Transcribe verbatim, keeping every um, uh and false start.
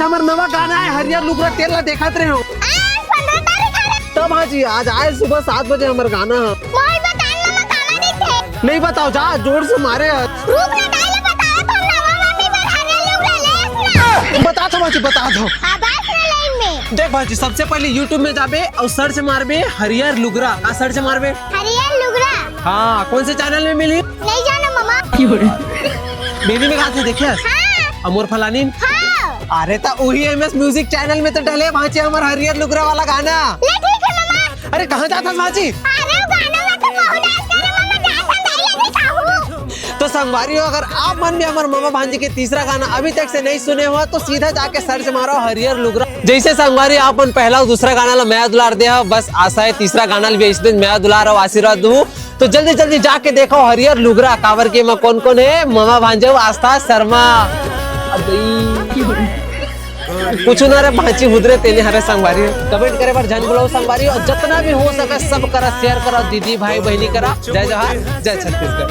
हमर नवा गाना हे हरियर लुगरा, तेला देखत रहे हो। आज पंद्रह तारीख हरे। तब हाँ जी, आज आए सुबह सात बजे हमर गाना हे। मोर बतान ला मकाना देखे। नहीं बताओ, जा जोर से मारे। रुक ना, ताई ले बताओ तो नवा मम्मी बर हरियर लुगरा ले आस ना। बता दो भाजी, बता दो। हाँ, बस ना लाइन में। देख भाजी, सबसे पहले YouTube में जाबे अउ search मारबे हरियर लुगरा। का search मारबे? हरियर लुगरा। हाँ, कौन से channel में मिली? नहीं जानो मामा। बेबी में कहा थे देखे? हाँ। अमोर फलानी? हाँ। अरे त उही एमएस म्यूजिक चैनल में तो डले भांचे हमर हरियर लुगरा वाला गाना। ले ठीक है मामा। अरे कहाँ जात हस भांची? अरे वो गाना में तो बहुत डांस करे मामा, जा संदाई ले भी खाहू। तो संगवारी हो, अगर आप मन भी हमर मामा भांजी के तीसरा गाना अभी तक से नहीं सुने हो तो सीधा जाके सर्च मारो हरियर लुगरा। जैसे संगवारी आप मन पहला और दूसरा गाना ला मया दुलार दे हो, बस आशा है तीसरा गाना ला भी ऐसे दिन मया दुलार और आशीर्वाद दूँ। तो जल्दी जल्दी जाके देखो हरियर लुगरा, काबर के में कौन कौन है, ममा भांजो आस्था शर्मा। अब कुछ ना रे भांची हुदरे तेने हरे संगवारी, कमेंट करे बर झन भुलाओ संगवारी, और जितना भी हो सके सब करा, शेयर करा, दीदी भाई बहनी करा। जय जोहार, जय छत्तीसगढ़।